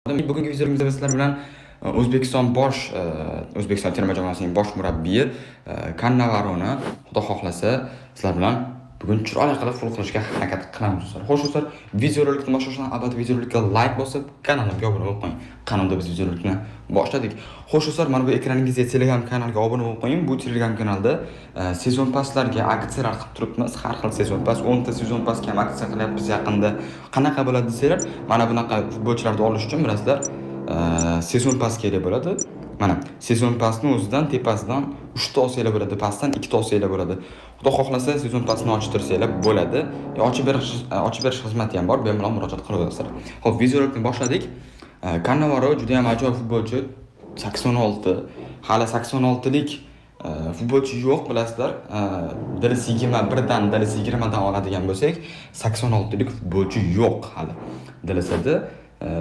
Bugungi videomizda biz sizlar bilan O'zbekiston terma jamoasining bosh murabbiyi Kannavaroni, xudo xohlasa, sizlar bilan bugun chiroyli qilib full qilishga harakat qilamiz, do'stlar. Xo'sh, do'stlar, videorolikni boshlashdan avval videorolikka like bosib, kanalimga obuna bo'lib qo'ying. Qani unda biz videorolikni boshladik. Xo'sh, do'stlar, mana bu ekraningizda Telegram kanalga obuna bo'lib qo'ying. Bu Telegram kanalda sezon passlarga aksiyalar qilib turibmiz. Har xil sezon pass, 10 ta sezon passga ham aksiya qilyapmiz yaqinda. Qanaqa bo'ladi desanglar, mana bunaqa futbolchilarni olish uchun, bilasizlar, sezon pass kerak bo'ladi. Mana sezon passni o'zidan tepasidan 3 ta olsanglar bo'ladi, pastdan 2 ta olsanglar bo'ladi. Xudo xohlasa, sezon passni ochtirsanglar bo'ladi. Ochib berish xizmati ham bor, bemalol murojaat qilaverasizlar. Xo'p, videorolikni boshladik. Cannavaro juda ham ajoyib futbolchi, 86, hali 86lik futbolchi yo'q, bilasizlar. DLS 21 dan, DLS 20 dan oladigan bo'lsak, 86lik futbolchi yo'q hali. DLSda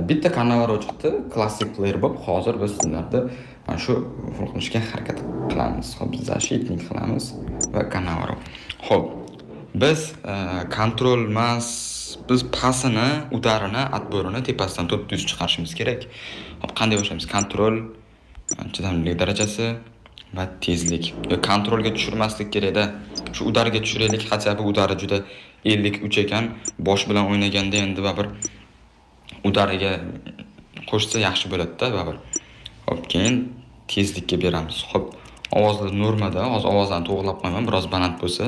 bitta Cannavaro chiqdi, classic player bo'lib. Hozir biz sizlarda mana shu full qilishga harakat qilamiz. Xo'p, защитник qilamiz va Cannavaro. Xo'p, biz kontrol emas, biz pasini, удар ini, отбор ini tepasidan 400 chiqarishimiz kerak. Xo'p, qanday boshlaymiz? Kontrol, chidamlilik darajasi va tezlik. Yo, kontrolga tushirmaslik kerakda. Shu удар ga tushiraylik, хотя бы удар i juda 53 ekan. Bosh bilan o'ynaganda endi baribir удар iga qo'shsa yaxshi bo'ladi-da baribir. Xo'p, keyin tezlikka beramiz. Xo'p, ovozlar normada, hozir ovozlarni to'g'rilab qo'yaman, biroz baland bo'lsa.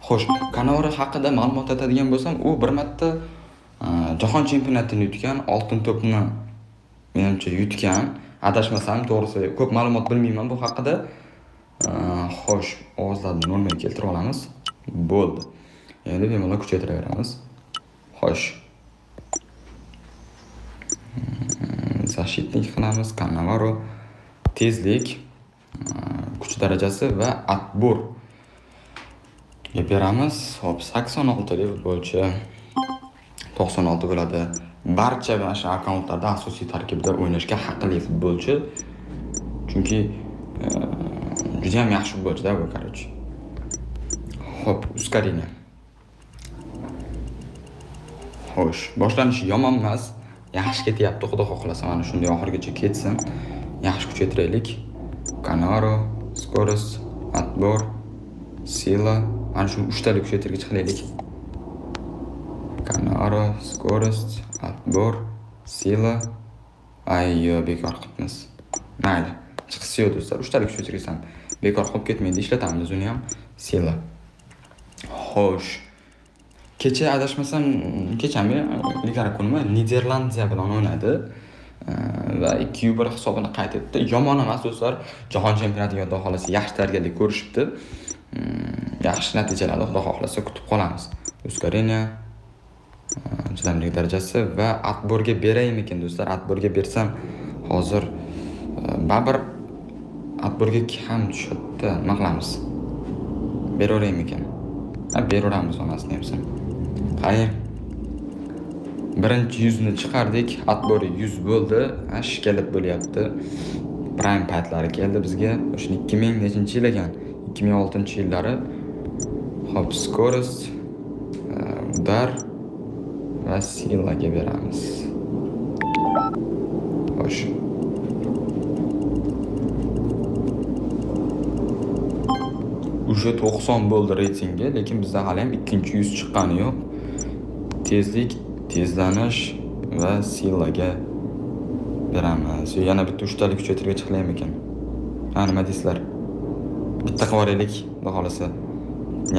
Xo'sh, Cannavaro haqida ma'lumot aytadigan bo'lsam, u bir marta jahon chempionatini yutgan, oltin to'pni menimcha yutgan. Adashmasam, to'g'risi ko'p ma'lumot bilmayman bu haqida. Xo'sh, ovozlarni normaga keltirib olamiz. Bo'ldi. Endi bemalol kuchaytiraveramiz. Xo'sh. Защитник qilamiz, Cannavaro, tezlik, kuch darajasi va отбор ga beramiz. Xo'p, 86 lik futbolchi 96 bo'ladi. Barcha mana shu akkauntlarda asosiy tarkibda o'ynashga haqli futbolchi. Chunki juda ham yaxshi futbolchi-da bu, короче. Xo'p, ускорение. Xo'sh, boshlanishi yomon emas. Yaxshi ketyapti, xudo xohlasa mana shunday oxirigacha ketsin. Yaxshi kuchaytiraylik. Cannavaro, скорость, отбор, сила. Mana shu uchtalik kuchaytirgich qilaylik. Cannavaro, скорость, отбор, сила. Ay, yo, bekor qilibmiz. Mayli, chiqisi yo'q, do'stlar. Uchtalik kuchaytirgich ham bekor qolib ketmaydi, ishlatamiz uni ham. Сила. Xo'sh. Kecha adashmasam, kechami, ilgari kunmi Niderlandiya bilan o'ynadi. Va 2-1 hisobini qayd etdi. Yomon emas, do'stlar. Jahon chempionatiga, xudo xohlasa, yaxshi tayyorgarlik ko'rishibdi. Yaxshi natijalarni, xudo xohlasa, kutib qolamiz. Ускорение, chidamlilik darajasi va отбор ga beraymikin, do'stlar? Отбор ga bersam hozir baribir отбор ga kam tushadi-da. Nima qilamiz? Beraveraymikin? Ha, beraveramiz onasini emsin. Qani, birinchi yuzni chiqardik. Отбор i 100 bo'ldi. Ha, shkelet bo'lyapti. Prime paytlari keldi bizga. O'sha 2000 nechinchi yil ekan? 2006-yillari. Xo'p, скорость, удар va сила ga beramiz. Xo'sh. Уже 90 bo'ldi reytingi, lekin bizda hali ham ikkinchi yuz chiqqani yo'q. Tezlik, tezlanish va сила ga beramiz. Yana bitta uchtalik kuchaytirgich qilaymikin? Ha, nima deysizlar? Bitta qilib yuboraylik, xudo xohlasa.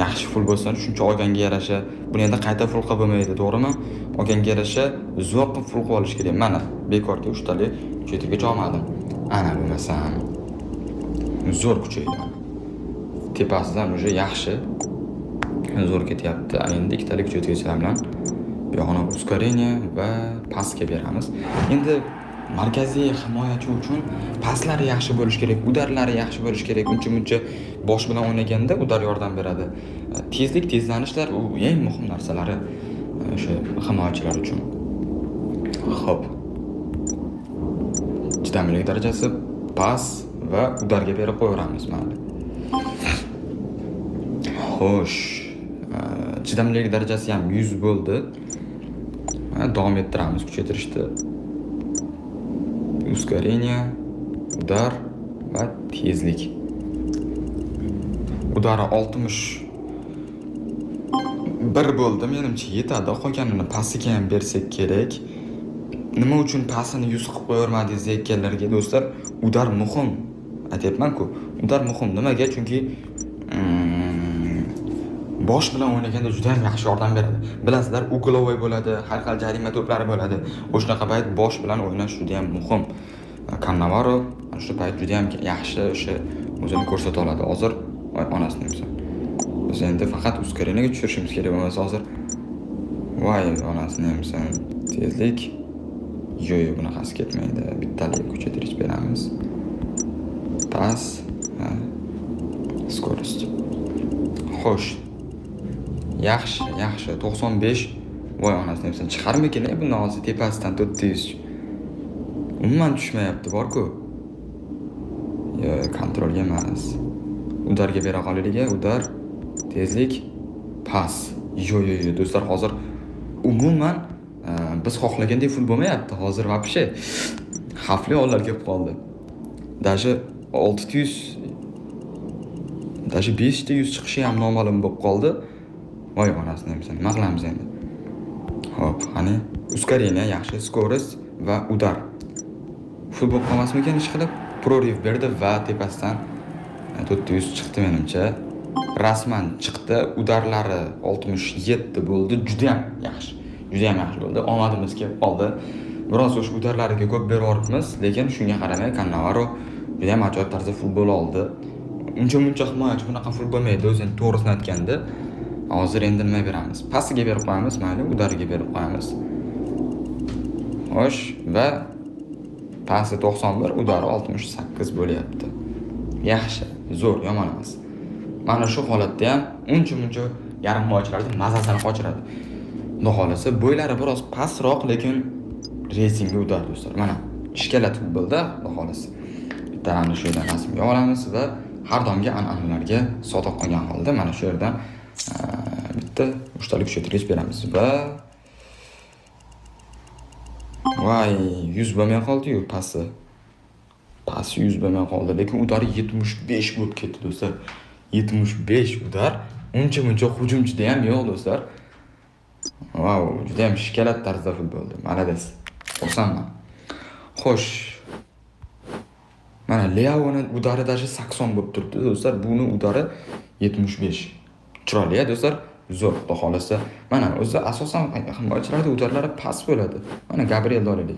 Yaxshi full bo'lsin, shuncha olganga yarasha. Buni endi qayta full qilib bo'lmaydi, to'g'rimi? Olganga yarasha zo'r qilib full qilib olish kerak. Mana, bekorga uchtalik kuchaytirgich olmadim. Ana bo'lmasam zo'r kuchaydi. Tepasidan уже yaxshi zo'r ketyapti. Endi ikkitalik kuchaytirgichlar bilan bu yog'ini ускорение va pastga beramiz. Endi markaziy himoyachi uchun paslari yaxshi bo'lishi kerak, удар lari yaxshi bo'lishi kerak. Uncha-muncha bosh bilan o'ynaganda удар yordam beradi. Tezlik, tezlanishlar u eng muhim narsalari o'sha himoyachilar uchun. Xo'p. Chidamlilik darajasi, pas va удар ga berib qo'yaveramiz, mayli. Xo'sh, chidamlilik darajasi ham 100 bo'ldi. Davom ettiramiz kuchaytirishni. Ускорение, удар va tezlik. Удар i 61 bo'ldi, menimcha yetadi. Qolganini pasiga ham bersak kerak. Nima uchun pasini 100 qilib qo'yavermadingiz deyotganlarga, do'stlar, удар muhim. Aytyapman-ku, удар muhim. Nimaga? Chunki bosh bilan o'ynaganda juda ham yaxshi yordam beradi. Bilasizlar, угловой bo'ladi, har xil jarima to'plari bo'ladi. O'shanaqa payt bosh bilan o'ynash juda ham muhim. Cannavaro ana shu payt juda ham yaxshi o'sha o'zini ko'rsata oladi. Hozir, voy onasini emsin. Biz endi faqat ускорение ga tushirishimiz kerak bo'lmasa hozir. Voy onasini emsin. Tezlik. Yo'q, yo'q, bunaqasi ketmaydi. Bittalik kuchaytirish beramiz. Pas va скорость. Xo'sh. Yaxshi, yaxshi. 95. Voy onasini emsin. Chiqarmikin bundan hozir tepasidan 400? Umuman tushmayapti bor-ku. Yo, контроль ga emas. Удар ga bera qolaylik, удар, tezlik, pas. Yo'q, yo'q, yo'q, do'stlar, hozir umuman biz xohlagandek фул bo'lmayapti. Hozir вообще xavfli hollar kelib qoldi. Даже 600, даже 5 ta 100 chiqishi ham noma'lum bo'lib qoldi. Voy onasini emsin. Nima qilamiz endi? Xo'p, qani, ускорение yaxshi, скорость va удар. Фул bo'lib qolmasmikan ish qilib? Прорыв berdi va tepasidan 400 chiqdi menimcha. Rasman chiqdi. Удар lari 67 bo'ldi. Juda ham yaxshi. Juda ham yaxshi bo'ldi. Omadimiz kelib qoldi. Biroz o'sha удар lariga ko'p berib yuboribmiz, lekin shunga qaramay Cannavaro juda ham ajoyib tarzda фул bo'la oldi. Uncha muncha himoyachi bunaqa фул bo'lmaydi, o'zi endi to'g'risini aytganda. Hozir endi nima beramiz? Pasiga berib qo'yamiz, mayli, удар iga berib qo'yamiz. Xo'sh, va pasi 91, удар i 68 bo'lyapti. Yaxshi, zo'r, yomon emas. Mana shu holatda ham uncha muncha yarim himoyachilarni mazasini qochiradi. Xudo xohlasa, bo'ylari biroz pastroq, lekin reytingga удар, do'stlar. Mana ishkalat futbolda, xudo xohlasa. Bitta ana shu yerdan rasmga olamiz va har doimgi an'analarga sodiq qolgan holda mana shu yerdan bitta uchtalik kuchaytirgich beramiz va voy, 100 bo'lmay qoldi-yu pasi. Pasi 100 bo'lmay qoldi, lekin удар i 75 bo'lib ketdi, do'stlar. 75 удар uncha muncha hujumchida ham yo'q, do'stlar. Vau, juda ham shikalat tarzda futbolda. Молодец. Xursandman. Xo'sh. Mana Leaoni удар i даже 80 bo'lib turibdi, do'stlar. Buni удар i 75. Chiroyli, do'stlar. Zo'r, xudo xohlasa. Mana o'zi asosan himoyachilarda удар lari past bo'ladi. Mana Gabriel olaylik.